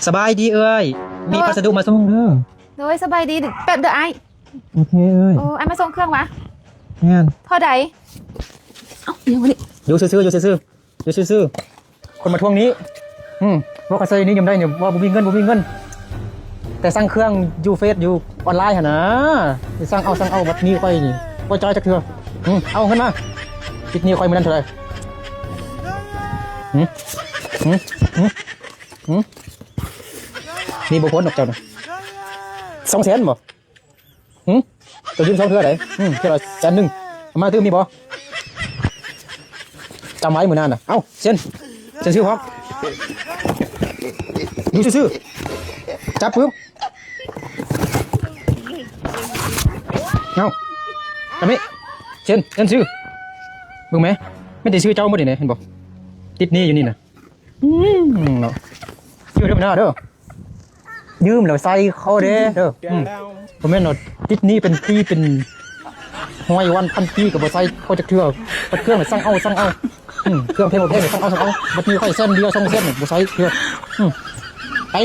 ສະບາຍດີເອື້ອຍ ມີ ໂດຍ ພັດສະດຸມາສົ່ງເດີ. ໂດຍ ສະບາຍດີ ແປັບເດີອ້າຍ. ໂອເຄເອື້ອຍ. ໂອ້ ອ້າຍມາສົ່ງເຄື່ອງຫວາ? ແມ່ນ. ເທົ່າໃດ? ເອົ້າ ຍັງບໍ່ໄດ້ ຢູ່ຊື່ໆ ຢູ່ຊື່ໆ ຢູ່ຊື່ໆ ຄົນມາທວງໜີ້. ອືມ ເວົ້າກັນໃສ່ນິຍົມໄດ້ນີ້ ວ່າບໍ່ມີເງິນ ບໍ່ມີເງິນ ແຕ່ສັ່ງເຄື່ອງຢູ່ເຟສ ຢູ່ອອນລາຍຫັ້ນນາ ໄປສັ່ງເອົາ ສັ່ງເອົາ ບັດໜີ້ຂ້ອຍນີ້ບໍ່ຈ່າຍຈັກເທື່ອ. ອືມ ເອົາເງິນມາ ຕິດໜີ້ຂ້ອຍມື້ນັ້ນເທົ່າໃດ? ຫຶ ຫຶ ຫຶ ຫຶ ໜີ້ບໍ່ພົ້ນດອກເຈົ້ານະ. ສອງແສນບໍ່? ຫຶ ເຈົ້າຢືມສອງເທື່ອໃດ? ຫຶ ເທື່ອລະແສນໜຶ່ງ ເອົາມາຕື່ມມີບໍ່? ຈຳໄວ້ມື້ໜ້ານະ. ເອົ້າ ເຊັນ ເຊັນຊື່ພ້ອມ ຢູ່ຊື່ໆ ຈັບປຶບ. ເອົ້າ ກະມິ ເຊັນ ເຊັນຊື່ ເບິ່ງແມ ມີແຕ່ຊື່ເຈົ້າໝົດນີ້ນະ ເຫັນບໍ່? ຕິດໜີ້ຢູ່ນີ້ນະ. ອືມ ເນາະ ຢູ່ເດີບັນດາເດີ ຢືມແລ້ວໃສ່ເຂົາເດ້ເດີ. ອືມ ບໍ່ແມ່ນວ່າຕິດໜີ້ເປັນປີເປັນຮ້ອຍວັນພັນປີກໍບໍ່ໃສ່ເຂົາຈັກເທື່ອ. ບັດເຄື່ອງນະສັ່ງເອົາ ສັ່ງເອົາ. ອືມ ເຄື່ອງແພງບໍ່ແພງກໍສັ່ງເອົາ ສັ່ງເອົາ. ບັດນີ້ຂ້ອຍແສນດຽວ ສອງແສນ ບໍ່ໃສ່ເທື່ອ. ອືມ ໄປ.